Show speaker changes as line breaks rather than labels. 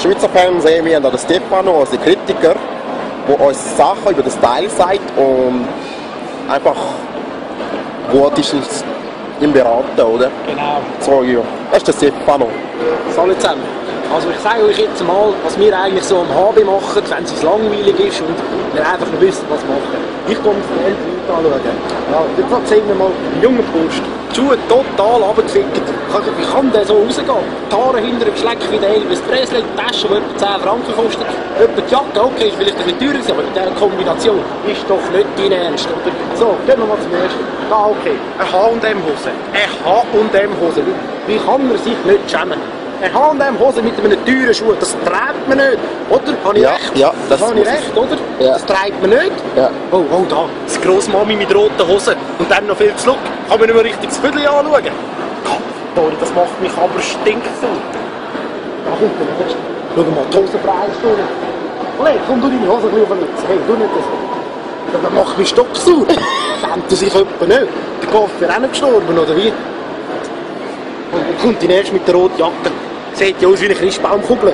Schweizer Fernsehen, wir haben da den Stefano, unseren Kritiker, der uns Sachen über das Teil sagt und einfach gut ist im Beraten, oder?
Genau.
So, ja. Das ist der Stefano.
Salut zusammen. Also ich sage euch jetzt mal, was wir eigentlich so am HB machen, wenn es uns langweilig ist und wir einfach nicht wissen, was machen. Ich komme von den älteren Leuten anschauen. Ja, jetzt sehen wir mal einen jungen Post. Die Schuhe total runtergefickt. Wie kann der so rausgehen? Die Haare hinter dem Schleck wie der Elvis Presley, die Tasche, die etwa 10 Franken kostet. Etwa die Jacke, okay, ist vielleicht ein bisschen teurer, aber mit dieser Kombination ist doch nicht dein Ernst, oder? So, gehen wir mal zum ersten. Ah, okay, eine H&M-Hose. Eine H&M-Hose. Wie kann man sich nicht schämen? Eine H&M-Hose mit einem teuren Schuh, das trägt man nicht, oder? Habe ich recht?
Ja, das
habe ich recht, oder?
Ja.
Das trägt man nicht.
Ja.
Oh, da, das Grossmami mit roten Hosen und dann noch viel zu Look. Kann man nicht mehr richtig das Viertel anschauen. Tori, das macht mich aber stinksauer. Da kommt der Nächste. Schau mal, die Hose freist du nicht. Kollege, komm du deine Hose ein bisschen auf den Lutz. Hey, du nicht so. Das macht mich stocksauer. Fängt er sich jemand nicht? Der Koffer ist auch nicht gestorben, oder wie? Und dann kommt die Nächste mit der roten Jacke. Sieht ja aus wie eine Christbaumkugel.